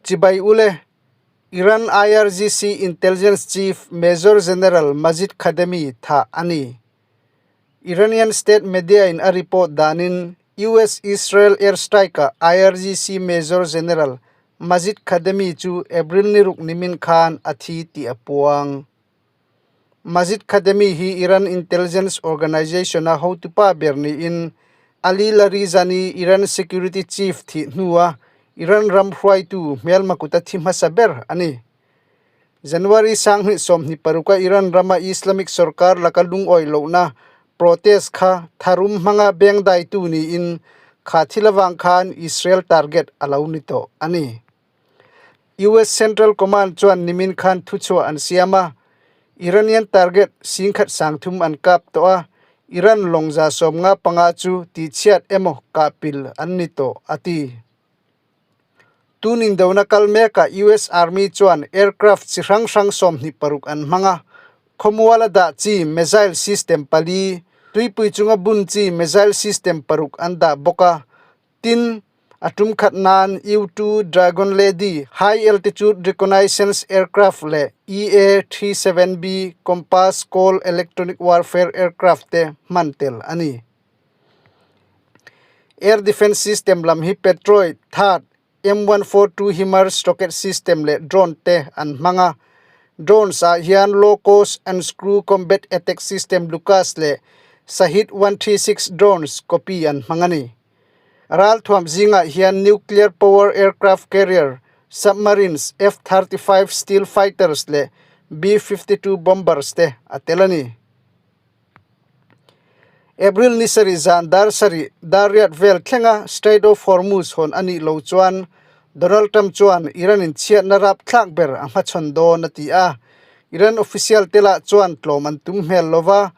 Chibai ule, Iran IRGC Intelligence Chief Major General Majid Khademi thah a ni. Iranian state media-in a report danin US-Israel airstrike-ah IRGC Major General Majid Khademi chu April ni ruk nimin khan a thi tih a puang. Majid Khademi hi Iran Intelligence Organization-a hotupa ber niin Ali Larijani Iran Security Chief thih hnua Iran ram hruaitu hmelma kuta thi hmasa ber a ni. January 2026-a Iran rama Islamic sorkar laka lungawi lohna protest kha tharum hmanga bengdaitu niin kha thil avang khan Israel target a lo ni tawh a ni. US Central Command chuan nimin khan thuchhuah an siam a, Iranian target 30,000 an kap tawh a, Iran lawng 95 chu tihchhiat emaw kahpil an ni tawh, a ti. Tun indona kal mekah US Army chuan aircraft chi hrang hrang 26 an hmang a, khawmuala dah chi missile system pali, tuipui chunga bun chi missile system paruk an dah bawk a, Tin, a tum khat nan U-2 Dragon Lady High Altitude Reconnaissance Aircraft leh EA-37B Compass Call Electronic Warfare Aircraft te hman tel a ni. Air Defence System lam hi Patriot, THAAD, M142 HIMARS rocket system leh drone te an hmang a. Drones ah hian Low Cost and Screw Combat Attack System LUCAS leh Shahed 136 drones copy an hmang a ni. Ralthuam zingah hian nuclear power aircraft carrier, submarines, F-35 stealth fighters leh B-52 bombers te a tel a ni. April ni sarih zan dar sarih dar riat vel thlenga Strait of Hormuz hawn a nih lo chuan Donald Trump chuan Iran in chhiatna rapthlak ber a hmachhawn dawn a ti a. Iran official te lah chuan tlawm an tum hmel lova,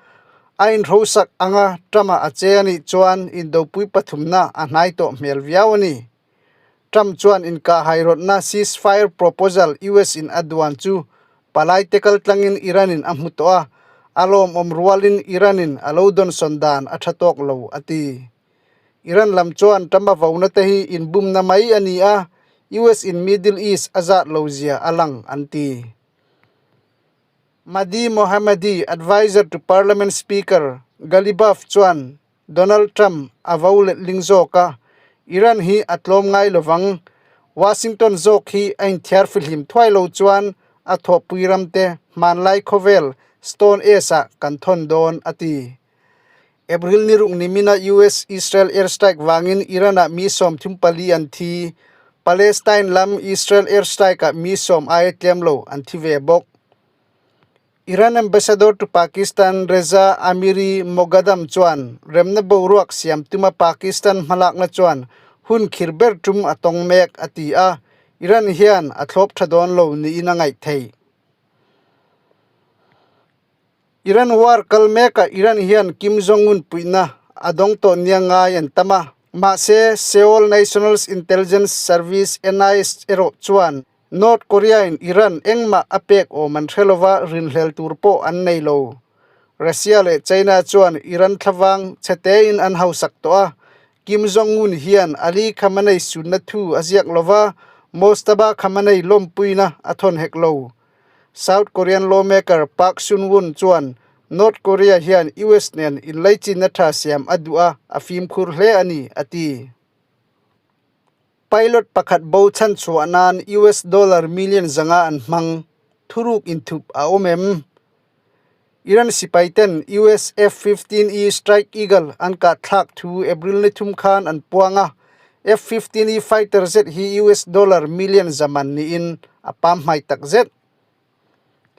A inhrosak anga Trump-a a che a nih chuan indopui pathumna a hnai tawh hmel viau a ni. Trump chuan inkahhairawtna ceasefire proposal US in a duan chu palai te kaltlangin Iran in a hmu tawh a, a lawmawm rualin Iran in a lo dawnsawn dan a tha tawk lo a ti. Iran lam chuan Trump-a vona te hi inbumna mai a ni a, US in Middle East a zat lo zia a lang an ti. Mahdi Mohammadi, adviser to Parliament Speaker Ghalibaf chuan Donald Trump a vo letling zawk a, Iran hi a tlawm ngai lovang. Washington zawk hi a inthiar fihlim thuai lo chuan a thawhpui ramte hmanlai khawvel Stone Age-ah kan thawn dawn, a ti. April ni ruk nimina US-Israel airstrike vangin Iran-ah mi 34 an thi. Palestine lam Israel airstrike-ah mi sawm aia tlem lo an thi ve bawk. Iran Ambassador to Pakistan Reza Amiri Moghadam chuan remna boruak siam tuma Pakistan hmalakna chuan hun khir ber tum a tawng mek a ti a, Iran hian a thlawp tha dawn lo niin a ngaih theih. Iran war kal mekah Iran hian Kim Jong-un puihna a dawng tawh nia ngai an tam a. Mahse, Seoul National Intelligence Service, NIS, erawh chuan North Korea-in Iran engmah a pek awm an hre lova rinhlel tur pawh an nei lo. Russia leh China chuan Iran thlavang chhe tein an hausak tawh a, Kim Jong-un hian Ali Khamenei sunna thu a ziak lova Mojtaba Khamenei lawmpuina a thawn hek lo. South Korean lawmaker Park Sun-won chuan North Korea hian US nen inlaichinna tha siam a duh a, a fimkhur hle a ni, a ti. Pilot pakhat bo chhan chhuah nan US dollar million zanga an hmang, thuruk inthup a awm em? Iran sipai ten US F-15E Strike Eagle an kah thlak thu April ni thum khan an puang a, F-15E fighter zet hi US dollar million za man niin a pam hmai tak zet.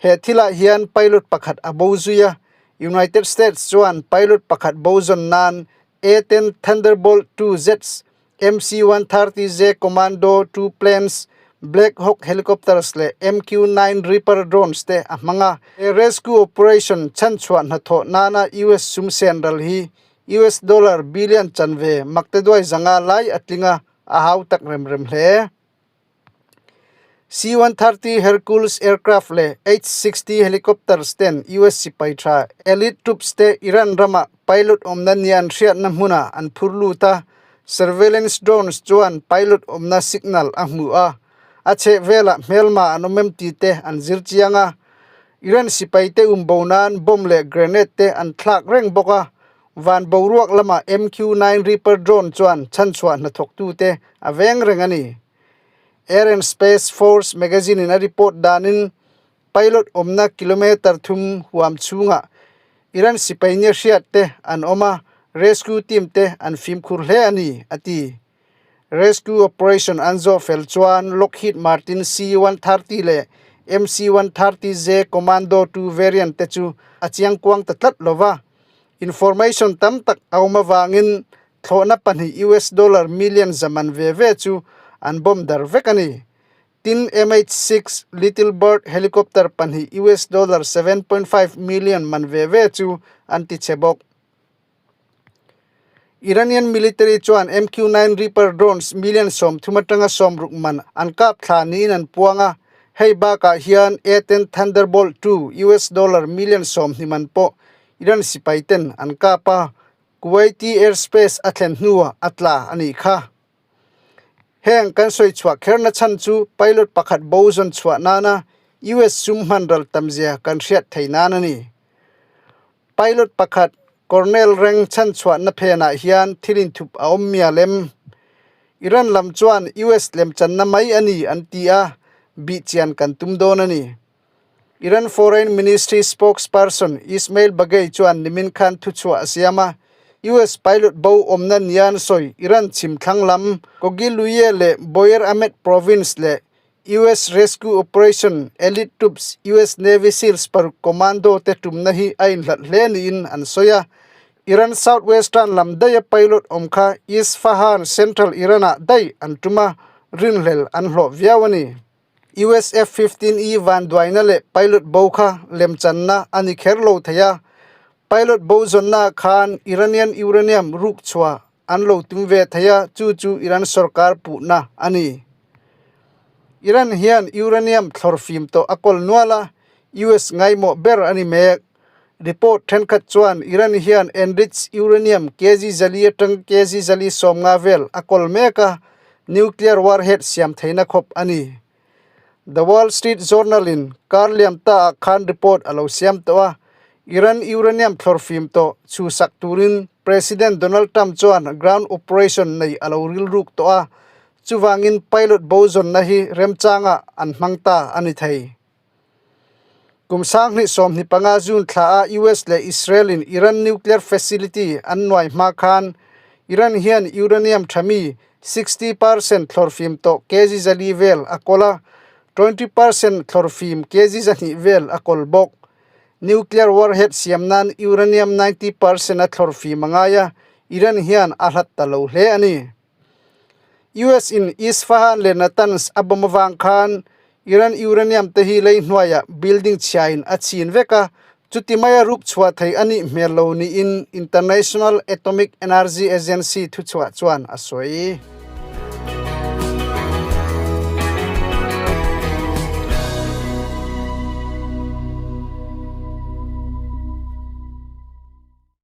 He thilah hian pilot pakhat a bo zui a, United States chuan pilot pakhat bo zawn nan A-10 Thunderbolt 2 jets, MC-130J Commando 2 planes, Black Hawk helicopters leh MQ-9 Reaper drones te a hmang a. He rescue operation chhanchhuah hnathawh nana US sum sen ral hi US dollar billion chanve makteduai zanga lai a tling a, a hau tak rem rem hle. C-130 Hercules aircraft leh H-60 helicopters ten US sipai tha elite troops te Iran ramah pilot awmna nia an hriatna hmunah an phur lut a, surveillance drones chuan pilot awmna signal a hmu a. A chhehvelah hmelma an awm em tih te an zir chiang a. Iran sipaite umbo nan bomb leh grenade te an thlak reng bawk a. Van boruak lamah MQ-9 Reaper drone chuan chhanchhuah hnathawktute a veng reng a ni. Air and Space Force magazine-in a report danin pilot awmna kilometre thum huam chhungah Iran sipai nia hriat te an awm a, rescue team te an fimkhur hle a ni, a ti. Rescue operation an zawh fel chuan Lockheed Martin C-130 leh MC-130J Commando 2 variant te chu a chiangkuang ta tlat lo va. Information tam tak a awm avangin thlawhna pahnih US dollar million za man ve ve chu an bomb dar vek a ni. Tin, MH-6 Little Bird helicopter pahnih US dollar 7.5 million man ve ve chu an ti chhe bawk. Iranian military chuan MQ-9 Reaper drones million 30 atanga 60 man an kap thla niin an puang a, hei bakah hian A-10 Thunderbolt 2 US dollar million 20 man pawh Iran sipai ten an kap a, Kuwaiti airspace a thlen hnuah a tla a nih kha. Heng kan sawi chhuah kherna chhan chu pilot pakhat bo zawn chhuah nana US sum hman ral tamzia kan hriat thei nan a ni. Pilot pakhat Colonel reng chhanchhuahna phenah hian thil inthup a awm mial em? Iran lam chuan US lemchanna mai a ni an ti a, bihchian kan tum dawn a ni. Iran Foreign Ministry spokesperson Ismail Baghaei chuan nimin khan thuchhuah a siam a, US pilot bo awmna nia an sawi Iran chhim thlang lam Kohgiluyeh leh Boyer Ahmed province leh US Rescue Operation Elite Troops US Navy Seals paruk commando te tumna hi a inhlat hle niin an sawi a. Iran South Western lam daia pilot awm kha Isfahan, Central Iran-ah daih an tum a, rinhlel an hlawh viau a ni. US F-15E vanduaina leh pilot bo kha lemchanna a ni kher lo thei a, pilot bo zawnnaah khan Iranian uranium ruk chhuah an lo tum ve thei a, chu chu Iran sorkar puhna a ni. Iran hian uranium thlawr fim tawh a kawl nual a, US ngaimawh ber a ni mek. Report thenkhat chuan Iran hian enriched uranium kg zali atang kg zali 50 vel a kawl mek a, nuclear warhead siam theihna khawp a ni. The Wall Street Journal in kar liam ta ah khan report a lo siam tawh a, Iran uranium thlawr fim tawh chhusak turin President Donald Trump chuan ground operation nei a lo rilruk tawh a, chuvangin pilot bo zawnna hi remchangah an hmang ta a ni thei. Kum 2025 June thla ah US leh Israel in Iran nuclear facility an nuai hma khan Iran hian uranium thami 60 percent thlawrfim tawh kg 400 vel a kawl a, 20 percent thlawrfim kg 200 vel a kawl bawk. Nuclear warhead siam nan uranium 90 percent a thlawrfim a ngai a, Iran hian a hlat ta lo hle a ni. US in Isfahan leh Natanz a bomb avang khan Iran uranium te hi lei hnuaiah building chhiain a chhin vek a, chuti maia ruk chhuah thei a nih hmel lo niin International Atomic Energy Agency thuchhuah chuan a sawi.